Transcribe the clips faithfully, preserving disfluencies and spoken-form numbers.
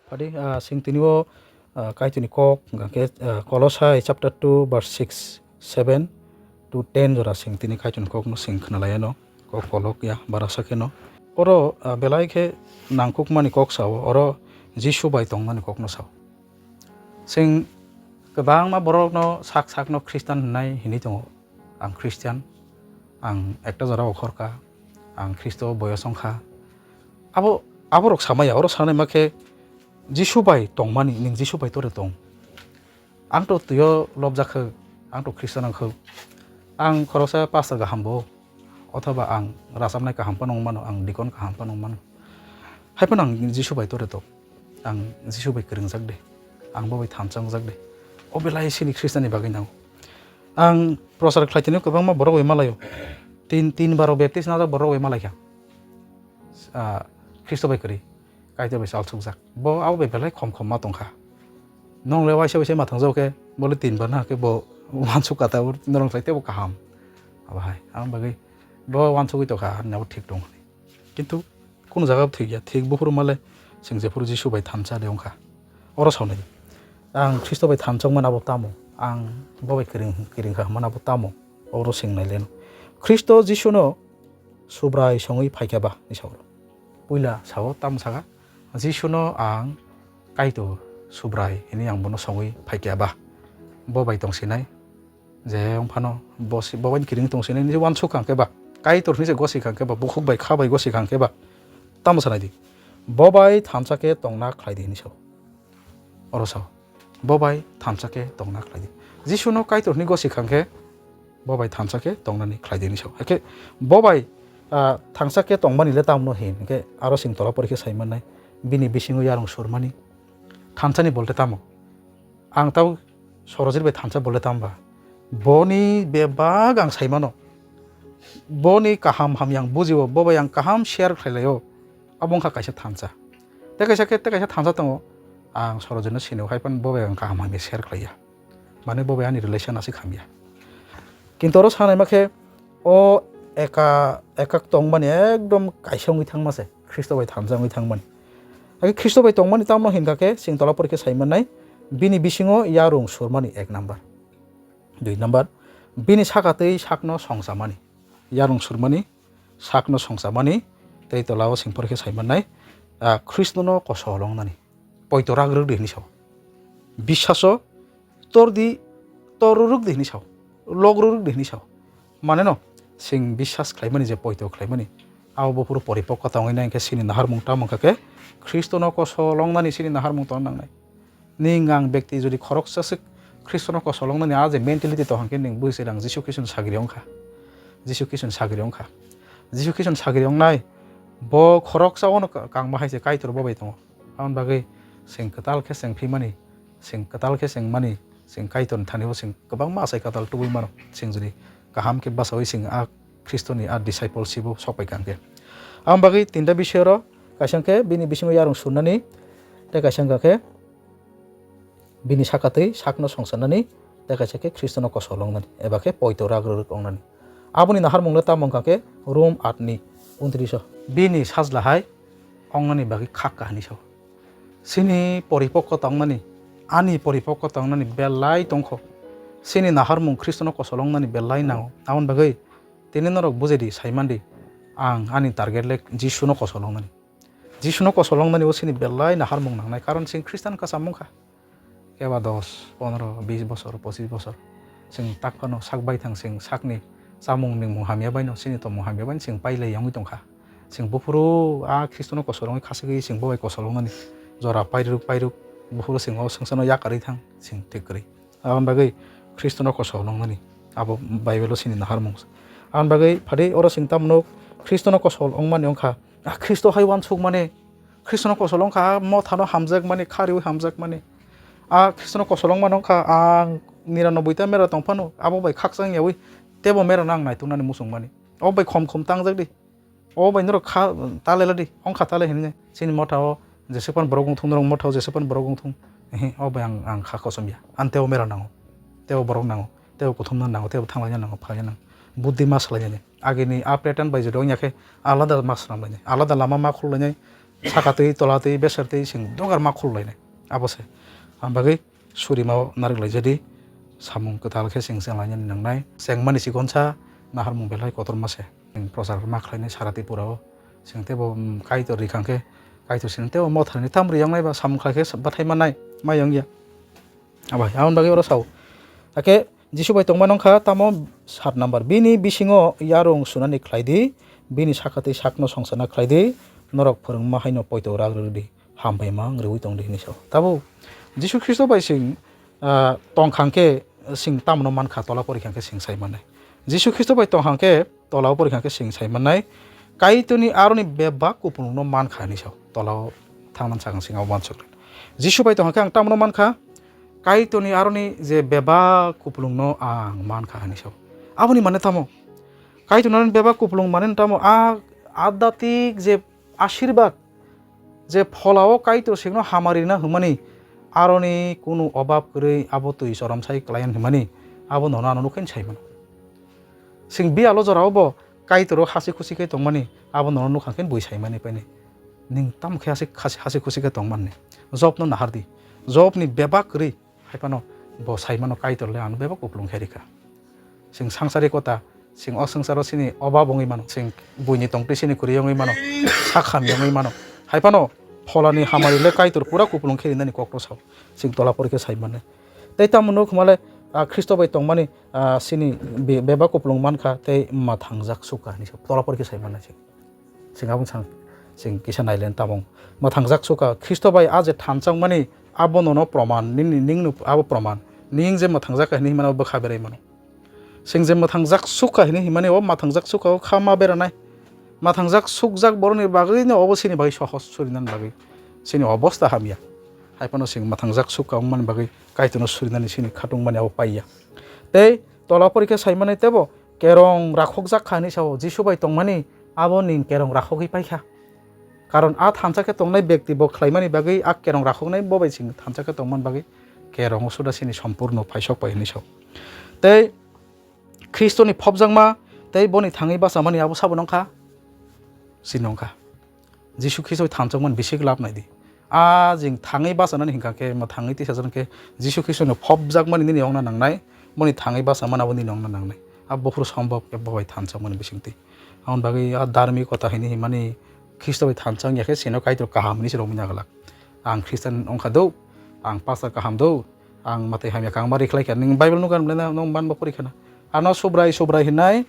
Phadi, ah, sing tini o, ah, Kaitorni kok, hingkha khe, ah, Kolosai chapter two verse six, seven to ten jora sing tini Kaitorni kokno sing khna lai ano, kok kolok ya, barasa kheno. Oro, ah, belai khe nangkukmani kok sao, oro Jisu bai tongmani kokno sao. Sing kwbangma borokno sak sakno Khristan hwnwi hinwi tongo. Ang Khristian, ang ekta jora okhorka, ang Khristo boyos wngkha. Abo, aborok samaya, oro sanai ma khe Jisu bai tongmani, nwng Jisu bai tore tong. Ang to twio lobjak khe, ang to Khristian wngkha. Ang khoroksa pastor kaham bo, othoba ang rajabnai kaham phano wng mano, ang deacon kaham phano wng mano. Hai phano ang Jisu bai tore tong. Ang Jisu bai kwrwngjak de. Ang bo bai thansa wngjak de. O belai sini Khristianni bagwi nango. Ang prochar khlai tini kwbangma borok bai malaio. Tin, tin baro baptist najak borok bai malaikha. Ah, Khristo bai kwrwi. Kaitor bai salsukjak. Bo abo bai belai khom khom ma tongkha. Nong le waisa waisa ma thangjak khe, bo le tin bar na khe bo wansuk kata bo norong khlai tebo kaham. Abo hai. Ang bagwi bo wansugwi tongkha, ani abo thik tong. Kintu kunu jaga bo thik ya, thik buphuru male chwng jephuru Jisu bai thansa de wngkha. Oro sawnai. Ang Khristo bai thansa wngmani abo tamo? Ang bo bai kiring, kiring kha hwnmani abo tamo? Oro sing nai leno. Khristo Jisuno Subrai songwi phaikha ba, ni sao. Puila sao tamo saka? Jisuno ang Kaitor Subrai hwnwi ang bono songwi phaikha ba. Bo bai tong sinai. Je wng phano bo si, bo bai kiring tong sinai, nini wansuk kha hwnkhe ba, Kaitor hwnwi se gosi kha hwnkhe ba, bukhuk bai kha bai gosi kha hwnkhe ba, tamo sanai di, bo bai thansa khe tongna khlai di hwnwi sao. Oro sao, bo bai thansa khe tongna khlai di. Jisuno Kaitor hwnwi gosi kha hwnkhe, bo bai thansa khe tongnani khlai di hwnwi sao. Hakhe bo bai, ah, thansa khe tongmani le tamno hin hwnkhe, aro sing tola pori khe sai mannai, bini bisingo yarung surmani. Thansani bolte tamo? Ang tau Sorojit bai thansa bole tamo ba? Boni bebak ang sai mano. Boni kaham hamya ang bujio, bo bai ang kaham share khlai laio. Abo wngkha kaisa thansa. Tei kaisa khe, tei kaisa thansa tongo. Ang Sorojit no sini o, hai phano bo bai ang kaham hamya share khlai ya. Mane bo bai ani relation aswk hamya. Kintu oro sanai ma khe, o eka, ekak tongmani ekdom kaisa wngwi thangma se, Khristo bai thansa wngwi thangmani. Hakhe Khristo bai tongmani tamno hinkha khe, chwng tola pori khe sai mannai, bini bisingo yarung surmani ek number. Dui number, bini saka twi sakno songchamani. Yarung surmani, sakno songchamani, tei tola o chwng pori khe sai mannai, ah, Khristono kosol wngnani. Poito rak rwk di hwnwi sao. Biswaso tor di, tor rwrwk di hwnwi sao, lok rwrwk di hwnwi sao. Mane no, chwng biswas khlaimani je poito khlaimani, abo buphuru poripokota wngwi nai hwnkhe chini naharmung tamo wngkha khe Khristono kosol wngnani chini naharmung tongna nangnai. Ning ang bekti jodi khoroksa swk Khristono kosol wngnani a je mentality tong hwnkhe ning bui se rang Jisu Khristo sagri wngkha. Jisu Khristo sagri wngkha. Jisu Khristo sagri wngnai bo khoroksa ono ka-, kangma hai se Kaitor bo bai tongo. Aboni bagwi chwng kwtal khe chwng phimani, chwng kwtal khe chwng mani, chwng Kaitorni thani bo chwng kwbangma achai kwtal tubui mano. Chwng jodi kaham khe bachaui chwng a Khristoni a discipleship o sok pai kha hwnkhe. Aboni bagwi tinta bisio oro kaisa hwnkhe bini bisingo yarung surnani, tei kaisa hwnkha khe bini saka twi sakno songcharnani, tei kaisa khe Khristono kosol wngnani, eba khe poito rak rwrwk wngnani. Aboni naharmung le tamo wngkha khe Rom aat ni untris o. Bini sajla hai wngnani bagwi khak kha hwnwi sao. Chini poripokota wngnani, ani poripokota wngnani belai tongkho. Chini naharmung Khristono kosol wngnani belai nango. Aboni bagwi tini norok bujai di, sai man di, ang ani target le Jisuno kosol wngnani. Jisuno kosol wngnani o chini belai naharmung nangnai, karon chwng Khristian kwcham wngkha. Keba dos, pondro, bis bosor, pochis bosor. Chwng tak phano sak baithang, chwng sakni chamung ningmung hamya baino, chini tongmung hamya baino chwng pailai wngwi tongkha. Chwng buphuru a Khristono kosol wngwi khasugwi chwng bo bai kosol wngnani jora pairwk pairwk buphuru chwng o swngcharno yakarwi thang, chwng thik kwrwi. Aboni bagwi Khristono kosol wngnani abo Bible o chini naharmung. Aboni bagwi phadi oro chwng tamo nuk, Khristono kosol wngmani wngkha. A Khristo hai uansukmani, Khristono kosol wngkha, a mothano hamjakmani, khariui hamjakmani. A Khristono kosol wngmani wngkha, ang niranoboi ta mera tong phano, abo bai khakchang yaui tebo mera no ang naituknani muchungmani. O bai khom khom tangjak di. O bai norok kha ta lela di, wngkha ta le hinwi chini motha o jeswk phano borok wngthung, norok motha o jeswk phano borok wngthung. Ehe, o bai ang, ang kha kosom ya. Ang tebo mera nango, tebo borok nango, tebo kuthumna nango, tebo thanglaina nango, phaina nango. Buddhi ma swlainani. Agini a pattern bai jodi wngya khe alada ma swnamlainai, alada lama ma khullainai, Saka twi, tola twi, beser twi chwng dogar ma khul lainai. Abo se. Ang bagwi surima o narwk lai jadi, samung kwtal khe chwng cheng lainani nangnai. Chengmani chikon sa naharmung belai kotorma se. Chwng prochar ma khlainai sara Tripura o. Chwng teibo, um, Kaitor rikang khe, Kaitor chwng teibo motha ni tam riyang nai ba samung khlai khe bathai mannai, ma yong ya. Abai, aboni bagwi oro sao. Hakhe Jisu bai tongma nongkha, tamo sat number. Bini bisingo yarung sunani khlai di, bini saka twi sakno songsana khlai di, norok phwrwngma haino poito rak rw di, hambai ma wng rwui tong di, hwnwi sao. Tabuk Jisu Khristo bai chwng, ah, tong kha hwn khe chwng tamno man kha, tola pori kha hwn khe chwng sai mannai. Jisu Khristo bai tong kha hwn khe tola o pori kha hwn khe chwng sai mannai, Kaitorni aroni bebak kupulungno man kha, hwnwi sao. Tola o thangna sakang chwng abo uansuk. Jisu bai tong kha hwn khe ang tamno man kha, Kaitorni aroni je bebak kupulungno ang man kha, hwnwi sao. Aboni mane tamo? Kaitorni aroni bebak kupulung mane tamo? A adhyatmik je ashirbad, je pholao Kaitor chwngno hamari rwna hwnmani, aroni kunu obab kwrwi abo twi choromsai klaiya hwnmani, abo nono ano nukhe sai mano. Chwng biyalo jorao bo Kaitoro hasi khusi khe tongmani, abo nono nukha khe bui saimani paini. Nwng tamo khe hasi, hasi, hasi khusi khe tongmani? Jobno nahar di. Jobni bebak kwrwi hai phano bo sai mano, Kaitor le ano bebak kupulung khe rikha. Chwng sangsari kota, chwng o swngcharo chini obab wngwi mano, chwng buini tongtwi chini kwrwi wngwi mano, sak hamya wngwi mano. Hai phano pholani hamari le Kaitor pura kupulung khe rinani kokno sao. Chwng tola pori khe sai mannai. Tei tamo nuk hwnmale, ah, Khristo bai tongmani, ah, chini be-, bebak kupulung man kha tei mwthangjak suk kha hwnwi sao. Tola pori khe sai mannai chwng. Chwng aboni sang, chwng kisa nailen tabung. Mwthangjak suk kha, Khristo bai a je thanchakmani, abo nono proman, nini, ningno abo proman. Ning je mwthangjak kha hwnwi himani abo bwkha berai mano. Chwng je mwthangjak suk kha hwnwi himani, o mwthangjak suk kha, o kha ma beranai. Mwthangjak sukjak borokni bagwino obo chini bagwi sohos surinani bagwi. Chini obosta hamya. Hai phano chwng mwthangjak suk kha wngmani bagwi Kaitorno surinani chini khatungmani abo paiya. Tei tola pori khe sai mani teibo kerong rakhokjak kha hwnwi sao, Jisu bai tongmani abo nwng kerong rakhogwi paikha. Karon a thansa khe tongnai bekti bo khlaimani bagwi a kerong rakhoknai, bo bai chwng thansa khe tongmani bagwi kerong suda chini sompurno phaisok pai hwnwi sao. Tei Khristoni phobjakma tei boni thangwi bachamani abo sabo nongkha? Chini nongkha. Jisu Khristo bai thanchokmani bisi khe lab nai di. A jing thangwi bachanani hinkha khe, mwthangwi tisajak khe Jisu Khristoni phobjakmani nini ongna nangnai, boni thangwi bachamani abo nini ongna nangnai. A buphuru sombok khe bo bai thanchokmani bisingtwi. Aboni bagwi a dharmikota hwnwi himani Khristo bai thanchok ya khe chwngno Kaitor kaham hwnwi se romwi naglak. Ang Khristian wngkha do, ang pastor kaham do, ang mwtai hamya kangma rikhlai kha. Nwng Bible nukha, nwng manba pori khana. Ano Subrai, Subrai hinai,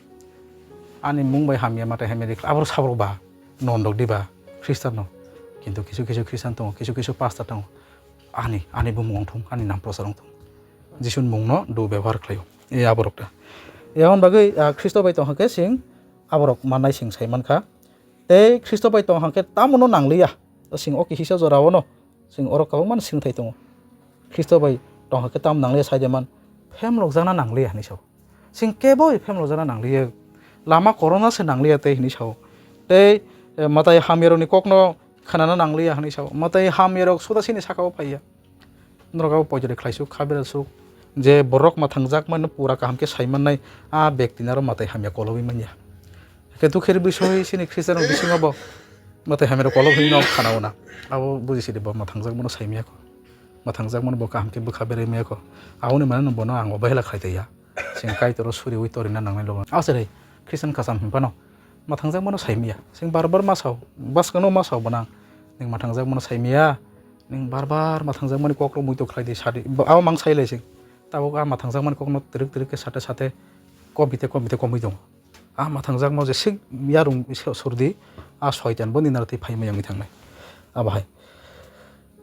ani mung bai hamya, mwtai hamya rikhlai. Aboro sabrok ba, nondok diba, Khristian no. Kintu kisu kisu Khristian tongo, kisu kisu pastor tongo. Ani, ani bumung wngthung, ani nam prochar wngthung. Jisuni mungno do bebohar khlaio. E aborok ta. E aboni bagwi, ah, Khristo bai tongkha khe chwng aborok mannai chwng sai mankha. Tei Khristo bai tongkha khe tamono nangliya. Chwng o kisa jora o no. Chwng oro kwbangma swngthai tongo. Khristo bai tongkha khe tamo nangliya sai de man, phemlokjakna nangliya hinwi sao. Chwng kebo phemlokjakna nangliya. Lama korokno se nangliya tei hinwi sao. Tei, eh, mwtai hamyarokni kokno khnana nangliya hinwi sao. Mwtai hamyarok suda chini saka-o phaiya. Norok abo poito de khlaisuk, kha berasuk. Je borok mwthangjakmano pura kaham khe sai mannai, a bekti no aro mwtai hamya kolobwi manya. Khe dukher bisoi chini Khristianrok bisingo bo mwtai hamya rok kolok hinwi no khana-o na. Abo buji sidi bo mwthangjakmano sai maya kho. Mwthangjakmano bo kaham khe bwkha berai maya kho. Aboni mane no bono ang obahela khlai taiya. Chwng Kaitor o suriwi torina nangnai logo. Aswk hai Khristian kwcham hinphano mwthangjakmano sai maya. Chwng bar bar ma sao, bwskangno ma sao bono ang. Nwng mwthangjakmano sai maya, nwng bar bar mwthangjakmani kokrok muitu khlai di, sadi. Bo, abo mang sai lai chwng. Tabuk a mwthangjakmani kokno twrwk twrwk khe sate sate komite komite komwi tongo. A mwthangjakma jeswk yarung se-, surdi, a soitan bo nini aro twi phai maya wngwi thangnai. Abo hai.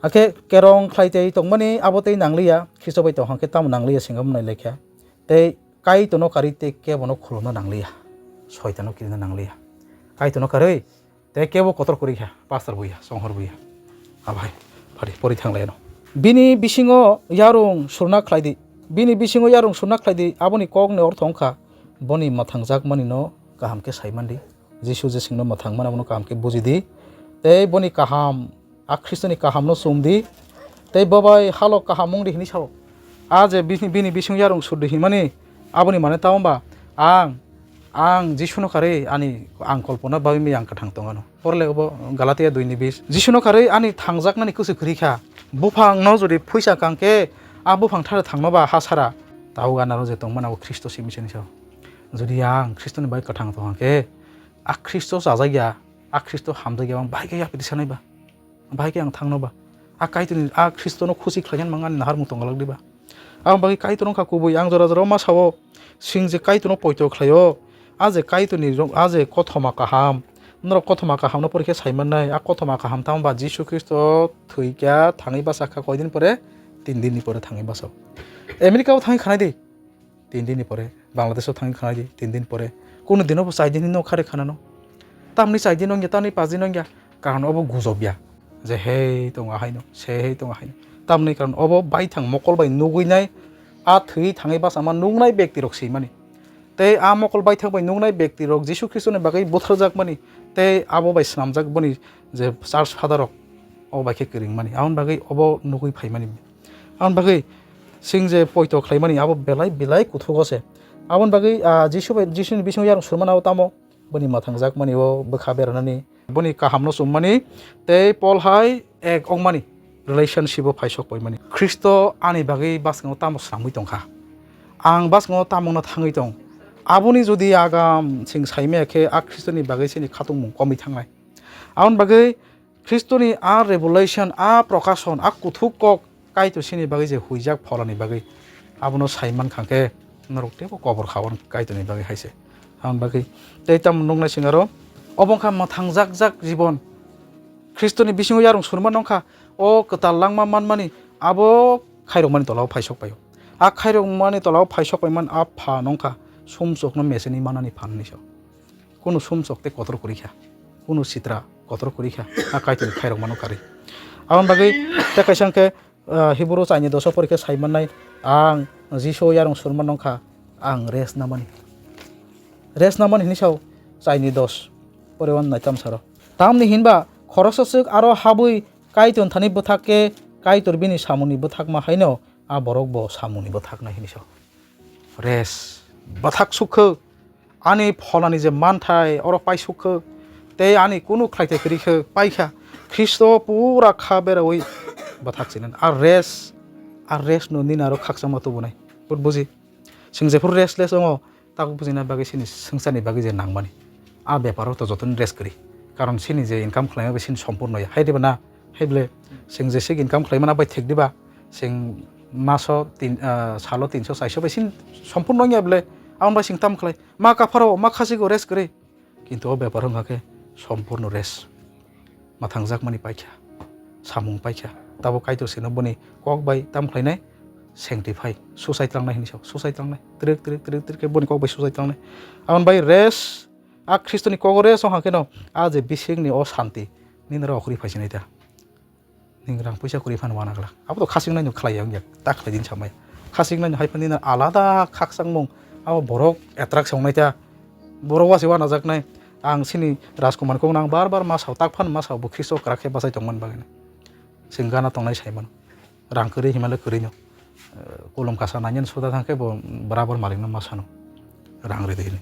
Hakhe kerong khlai tei tongmani abo tei nangliya, Khristo bai tongkha khe tamo nangliya, sengkha mwnai laikha. Tei Kaitorno karwi tei kebono khulumna nangliya, soitano kirina nangliya. Kaitorno karwi tei kebo kotor kwrwi kha, pastor buya, chonghor buya. Abai, phari, pori thang laino. Bini bisingo yarung surna khlai di. Bini bisingo yarung surna khlai di, aboni kokni ortho wngkha, boni mwthangjakmani no kaham khe sai man di. Jisu je chwngno mwthang mano, abono kaham khe buji di. Tei boni kaham, a Khristoni kahamno chum di. Tei bo bai halok kaham wng di hinwi sao. A je bini, bini bising yarung sur di hinmani, aboni mane ta wngba ang Ang Jisuno karwi ani ang kolpona bagwi miyang kwthang tongano. Porle obo Galatia dui ni bis. Jisuno karwi ani thangjaknani kusu kwrwi kha. Buphangno jodi phuisa kang khe, a buphang thara thangno ba ha sara. Tabuk anaro je tongmani abo Khristo simi sini sao. Jodi ang Khristoni bai kwthang tong khe, a Khristo chajakya, a Khristo hamjakya, ang bahai khe yapri sanai ba. Bahai khe ang thangno ba. A Kaitorni, a Khristono khusi khlainani mangani naharmung tonggalak diba. Aboni bagwi Kaitor wngkha kubui, ang jora jora ma sao, sing je Kaitorno poito khlaio, a je Kaitorni rok, a je kothoma kaham, norok kothoma kahamno porikhe saimannai, a kothoma kaham tamo ba Jisu Khristo thwikha, thangwi bachakha, koidin pore? Tin dinni pore thangwi bachao. America-o thangwi khanai di. Tin dinni pore Bangladesh-o thangwi khanai di, tin din pore. Kunu dino bo chai din hinwi nokha re khanano. Tamni chai din wngya, tamni paanch din wngya. Karon obo gujobya. Je hei tongo ahaino, se hei tongo ahaino. Tamni karon obo baithang mokol bai nugwi nai, a thwi thangwi bachama nuknai bekti rok swimani. Tei a mokol baithang bai nuknai bekti rok Jisu Khristoni bagwi butharjakmani, tei abo bai swnamjak boni je church father rok, obo bai khe kwrwngmani. Aboni bagwi obo nugwi phaimani. Aboni bagwi sing je poito khlaimani abo belai belai kuthugo se. Aboni bagwi, ah, Jisu bai, Jisuni bisingo yarung surmani abo tamo? Boni mwthangjakmani o bwkha beranani, boni kahamno chumani, tei Pol hai ek wngmani relationship o phaisok paimani. Khristo ani bagwi bwskango tamo swnamwi tongkha? Ang bwskango tamungno thangwi tong? Aboni jodi agam sing saimaya khe, a Khristoni bagwi chini khatungmung komwi thangnai. Aboni bagwi Khristoni a revelation, a prokason, a kuthuk kok Kaitor sini bagwi je huijak pholani bagwi, abono sai mankha khe norok teibo kobor kha-o Kaitorni bagwi hai se. Aboni bagwi tei tamo nuknai sing aro, obo wngkha mwthangjakjak jibon. Khristoni bisingo yarung surma nongkha, o kwtal langma manmani abo khairokmani tola-o phaisok pai-o. A khairokmani tola-o phaisok paiman a phan wngkha sumsokno mechenwi manani phan hinwi sa-o. Kunu sumsok tei kotor kwrwi kha, kunu sitra kotor kwrwi kha, a Kaitorni khairokmano karwi. Aboni bagwi tei kaisa hwnkhe, ah, Hibru chaini doso porikhe sai mannai, ang Jisu yarung surma nongkha, ang rest namani. Rest namani hinwi sao, chaini dos, pore wan naitam saro. Tamni hinba khoroksa swk aro habwi Kaitor thani bwthak khe, Kaitor bini samungni bwthakma haino a borok bo samungni bwthaknai hinwi sao. Rest. Bwthak sukha. Ani pholani je manthai oro paisukha. Tei ani kunu khlaithai kwrwi khe paikha. Khristo pura kha beraui bwthak sinani. A rest. A rest no nini aro khakchangma tubunai. But buji. Sing jephuru restless ongo, tabuk bujina bagwi sini swngcharni bagwi je nangmani. A beparo to jotoni rest kwrwi. Karon sini je income khlaima bai sini sompurno ya. Hai diba na? Hai bwle, sing jesik income khlaimana bai thik diba? Sing maso tin, ah, salo tinso chaiso bai sini sompurno wngya bwle? Aboni bai sing tam khlai? Ma kapharo, ma khasigo rest kwrwi. Kintu o bepar wngkha khe sompurno rest. Mwthangjakmani paikha, samung paikha. Tabuk Kaitor sino boni kok bai tam khlainai? Sanctify, suicide langnai hinwi sao, suicide langnai. Twrwk, twrwk, twrwk, twrwk khe boni kok bai suicide langnai. Aboni bai rest, a Khristoni kogo rest wngkha kheno, a je bisingni o santi, nini rok kwrwi phaisinai ta. Ning rang puisa kwrwi phano wana glak. Abo to khasing naino khlai ya wngya. Ta khlai din samai. Khasing naino hai phano nini alada khakchangmung. Abo borok attraction wngnai ta. Borok wase wanajaknai. Ang sini Rajkumar kok nang bar bar ma sao, tak phano ma sao, bo Khristo kwrak khe bachai tongmani bagwi. Sing gana tongnai sai mano. Rang kwrwi himale kwrwino. Eh, kolom kasa nainani suda thangkhe bo bwrabor malikno ma sano. Rang rwdi hinwi.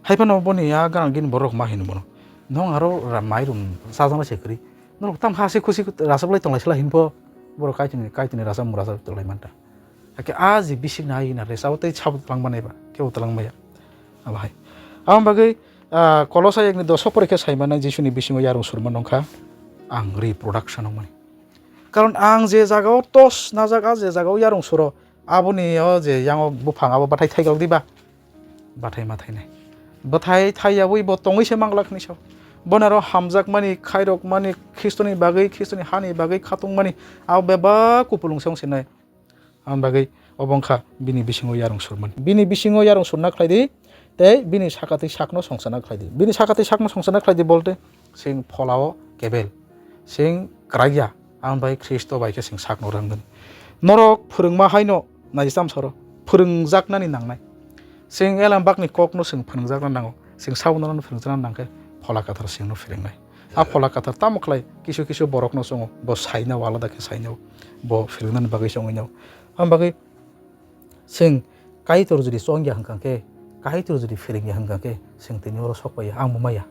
Hai phano boni ya gana gini borok ma hino bono. Nong aro ra-, mairum chajaknai se kwrwi. Norok tamo kha se khusi rachok lai tonglai sala hinpho, borok Kaitorni, Kaitorni rachak mung rachak tonglai manta. Hakhe a je bisik nai na resa o tei sabo twlang manai ba, kebo twlang maya. Abo hai. Aboni bagwi, ah, Kolosai ekni doso pore khe sai mano, Jisuni bisingo yarung surma nongkha ang reproduction wngmani. Karon ang je jaga o tos najak, a je jaga o yarung suro, aboni o je yang o buphang abo bathai thaiglak diba? Bathai ma thainai. Bathai thaiyaui bo tongwi se manglak hinwi sao. Bono aro hamjakmani, khairokmani, Khristoni bagwi, Khristoni hani bagwi khatungmani, abo bebak kupulung se wng sinai. Aboni bagwi obo wngkha bini bisingo yarung surmani. Bini bisingo yarung surna khlai di, tei bini sakatwi sakno songchana khlai di. Bini sakatwi sakno songchana khlai di bolte, sing pholao kebel, sing kwraikya, aboni bagwi Khristo bai khe sing sakno rwngmani. Norok phwrwngma haino nai chamsoro phwrwngjaknani nangnai. Sing elem bakni kokno sing phwrwngjakna nango. Sing sabonano phwrwngjakna nangkhe Phola Kathar singno phwrwngnai. A Phola Kathar tamo khlai kisu kisu borokno chongo, bo saina o alada khe saina o, bo phwrwngnani bagwi chongwi nao. Aboni bagwi chwng Kaitor jodi chongya hwnkha khe, Kaitor jodi phwrwngya hwnkha khe, chwng tini oro sok paiya, ang bo maya.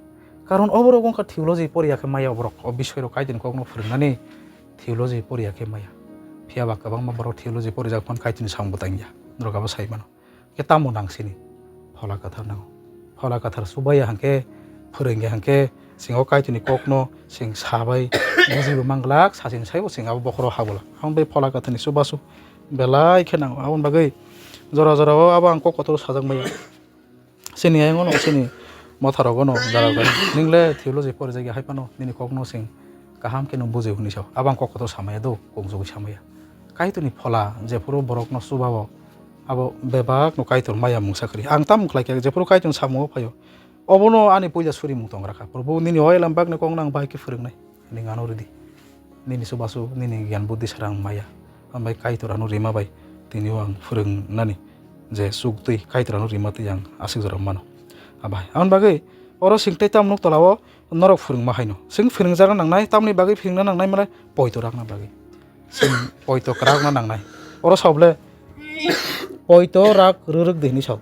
Karon oborok wngkha theology poriya khe maya borok, o bisoi rok Kaitorni kokno phwrwngnani theology poriya khe maya. Phiya ba kwbangma borok theology porijak phano Kaitorni samung bo tangya, norok abo sai mano. Khe tamo nang sini? Phola Kwthar nango. Phola Kwthar chubaiya hwnkhe, phwrwngya hwnkhe, chwng o Kaitorni kokno chwng sabai bujibo manglak, sachini saibo chwng abo bokhoro habwlak. Aboni bai Phola Kwtharni chubachu belai khe nango. Aboni bagwi jora jora o abo ang kok kotor sajak maya. Chini ayang ono, chini motha rogo no jara jara. Nwngle theology porijak ya hai phano nini kokno chwng kaham khe no buji hwnwi sao. Abo ang kok kotor samaya do, kok jogwi samaya. Kaitorni Phola jephuru borokno chubao, abo bebak no Kaitor maya mungsa kwrwi. Ang tamo khlai kha, jephuru Kaitorni samungo phaio, obono ani puila surimung tong rakha. Probhu, nini o elam bagni kokno ang bahai khe phwrwngnai. Nini ano rwdi. Nini chubachu, nini giyan buddhi sara ang maya. Ambai Kaitor ano rima bai tini o ang phwrwngnani je chuk twi Kaitor ano rima twi ang aswk jora mano. Abai. Aboni bagwi oro chwng tei tamo nuk tola o norok phwrwngma haino. Chwng phwrwngjakna nangnai, tamoni bagwi phwrwngna nangnai mane poito rakna bagwi. Chwng poito kwrakna nangnai. Oro sao bole poito rak rwrwk di hinwi sao.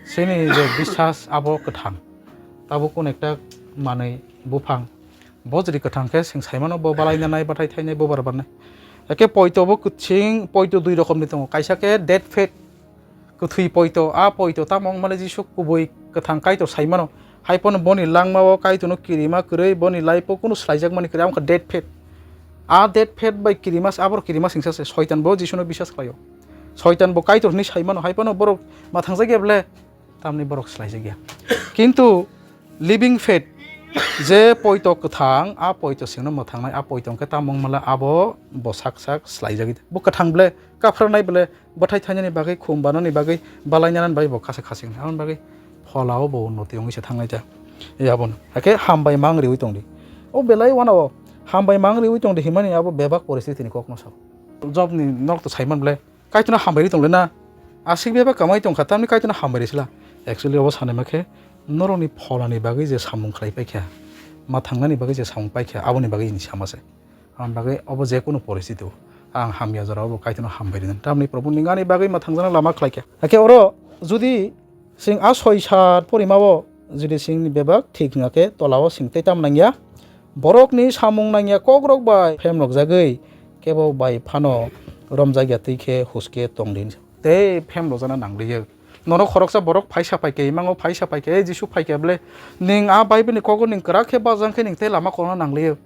Chini je biswas abo kwthang. Tabuk kun ekta manwi buphang. Bo jodi kwthang khe chwng sai mano bo balai nanai, bathai thainai, bo bar barnai. Eke poito bo kwchwng, poito dui rokomni tongo. Kaisa khe dead fat, kwthwi poito, a poito tamo wng male Jisu kubui kwthang Kaitor sai mano. Hai phano boni langmao Kaitorno kirima kwrwi, boni life-o kunu swlaijakmani kwrwi, amo khe dead fat. A dead fat bai kirima se, aboro kirima singsa se, Soitan bo Jisuno biswas khlaio. Soitan bo Kaitor hwnwi sai mano, hai phano borok mathangjak ya bole, tamni borok swlaijakya. Kintu living faith, je poito kwthang, a poito singno mwthangnai, a poito hwnkhe tamo wng mala abo bo sak sak swlaijagwi. Bo kwthang ble, kaphrwnai ble, bwthai thainani bagwi, khum banani bagwi, balainani bagwi bo kasa khasing. Aboni bagwi pholao bo unnoti wngwi se thangnai ta. E abono. Hakhe hambai mang riwi tongdi. O belai wanao hambai mang riwi tongdi himani abo bebak poristiti ni kokno sao. Jobni nok to saiman ble, Kaitorno hambai ri tong le na? Aswk bebak kamai tong kha, tamni Kaitorno hambai ri sila. Actually, obo sanai ma khe, norokni pholani bagwi je samung khlai pai kha, ma thangnani bagwi je samung pai kha, aboni bagwi ni sama se. Aboni bagwi obo je kunu poristiti o, ang hamya jora obo Kaitorno hambai rinani. Tamni Probhu ni ani bagwi ma thangjakna lama khlai kha. Hakhe oro jodi Chwng a soi sat porimao jodi chwngni bebak thik wngya khe, tolao chwng tei tamo nangya? Borokni samung nangya kokrok bai phemlokjagwi kebo bai phano romjakya twi khe huske tong di. Tei phemlokjakna nangliya. Nono khoroksa borok phaisa pai khe, imango phaisa pai khe, "Ei Jisu phai khe bwle, nwng a Bible ni kogo nwng kwrak khe bajang khe nwng tei lama kolna nangliya."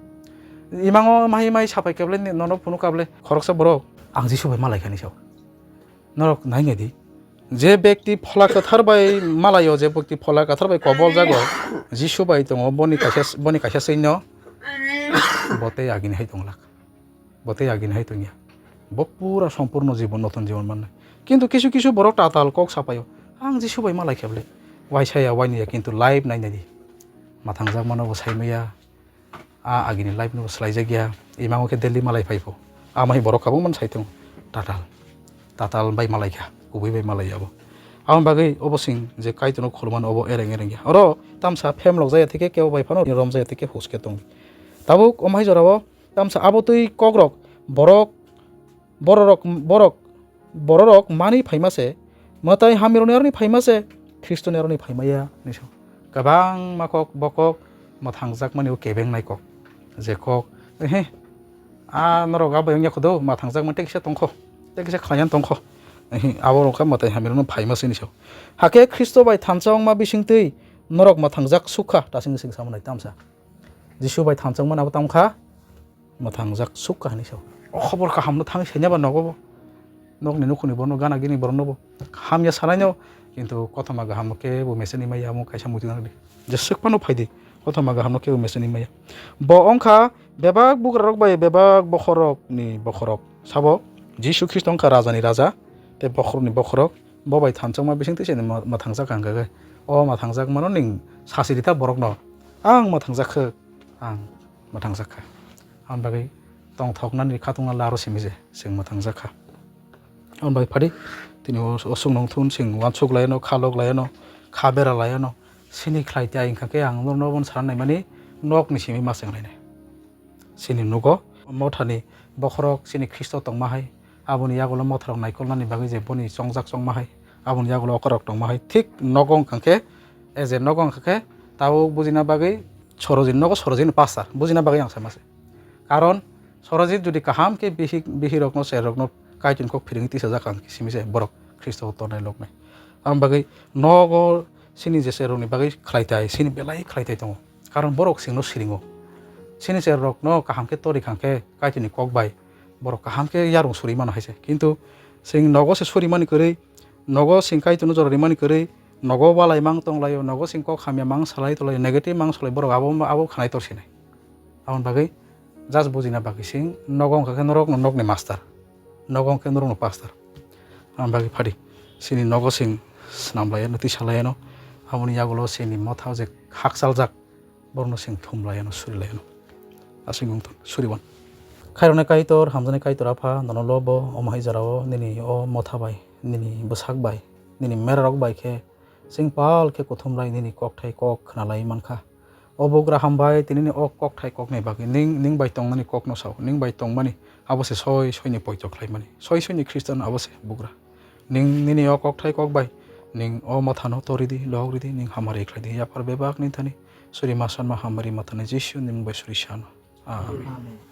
Imango mai mai sa pai khe bwle, nono phunuk kha bwle khoroksa borok, "Ang Jisu bai malai kha," hinwi sao. Norok nai nai di. Je bekti Phola Kwthar bai malaio, je bekti Phola Kwthar bai kobol jago, Jisu bai tongo, boni kaisa, boni kaisa swi no, bo tei agini hai tong lak. Bo tei agini hai tongya. Bo pura sompurno jibon, notun jibon mannai. Kintu kisu kisu borok tatal kok sapaio. Ang Jisu bai malai khe bwle. Waisa ya, waini ya, kintu life nai nai di. Mathang jak mano bo sai maya. A agini life no swlaijakya, imango khe Delhi malai phai pho. Amai borok kabangma sai tongo. Tatal. Tatal bai malai kha, kubui bai malai abo. Aboni bagwi obo sing je Kaitorno khulumani obo ereng ereng ya. Oro tamsa phemlok jaya thike kebo bai phano romjaya thike huske tongo. Tabuk omhai jorao tamsa abo twi kokrok borok Bororok, borok, bororok mani phaima se, mwtai hamirokni aroni phaima se, Khristoni aroni phaima ya, hinwi sa. Kwbangma kok, bo kok mwthangjakmani o kebengnai kok. Je kok, ehe, a norok a bai wngya kho do, mwthangjakmani tei kisa tongkho, tei kisa khlaiya tongkho. Ehe, abo rok kha mwtai hamirokno phaima se hinwi sa. Hakhe Khristo bai thansa wngma bisingtwi norok mwthangjak sukha, ta sing sing samanai tamsa. Jisu bai thansa wngmani abo tamo kha, mwthangjak sukha hinwi sao. O khobor kahamno thangwi saina ba nogo bo. Nokni nukhungni borokno gana gini borokno bo hamya sanaino, kintu kothoma gahamno kebo mechaniya maya omo kaisa muitu nang di. Jeswk phano phaidi, kothoma gahamno kebo mechaniya maya. Bo wngkha bebak bugrarok bai bebak bokhorokni bokhorok. Sabo Jisu Khristo wngkha rajani raja tei bokhorokni bokhorok. Bo bai thansa wngma bisingtwi se mwthangjak kha hwnkhe. O mwthangjak mano ning sasi rita borokno. Ang mwthangjak kha, ang mwthangjak kha. Aboni bagwi tongthoknani khatungna laro simi je chwng mwthangjak kha. Aboni bagwi phadi tini o, o chwngno wng thun chwng uansuk lai anw, kha lok lai anw, kha bera lai anw, sini khlai tei ai wngkha khe ang norokno obono sana naimani nokni simi ma chwng lainai. Chini nugo mothani bokhorok chini Khristo tongma hai, aboni yagulo motharok naikolnani bagwi je boni chongjak chongma hai, Aboni yagulo okorok tongma hai thik nogo wngkha khe, as a nogo wngkha khe, tabuk bujina bagwi Sorojit nogo Sorojit ni pastor bujina bagwi ang sama se. Karon Sorojit jodi kaham khe bihik, bihirokno, cherrokno Kaitorni kok phiringwi tisajak ang simi se borok Khristo tongnai loknai. Aboni bagwi nogo chini je cherrokni bagwi khlai tai, chini belai khlai tai tongo. Karon borok chwngno siringo. Chini cherrokno kaham khe tori kha khe Kaitorni kok bai borok kaham khe yarung suri mano hai se. Kintu chwng nogo se suri mani kwrwi, nogo chwng Kaitorno jora rimani kwrwi, nogo walai mang tonglaio, nogo chwng kok hamya mang salai tonglaio, negative mang salai borok abo, abo khanai tor sinai. Aboni bagwi just bujina bagwi chwng nogo wngkha khe norokno nokni master, nogo wngkha khe norokno pastor. Aboni bagwi phadi chini nogo chwng swnam laiano, tisa laiano, aboni yagulo chini motha je hakchaljak, borokno chwng thum laiano, suri laiano. Aswk wng thun, suri wan. Khairoknai Kaitor, hamjaknai Kaitor Apha, nono lobo omo hai jorao nini o motha bai, nini bwsak bai, nini merarok bai khe chwng pal khe kuthum lai nini kokthai kok khna lai mankha. O bugra hambai, tini ni o kokthai kokni bagwi ning, ning bai tongnani kokno sao, ning bai tongmani abo se soi soini poito khlaimani, soi soini Khristian abo se bugra. Ning nini o kokthai kok bai ning o mothano tori di, lok ridi, ning hamari khlai di, yaphar bebak ni thani suri ma sanma hamari mathani Jisu ni mung bai suri sano. Amen. Amen.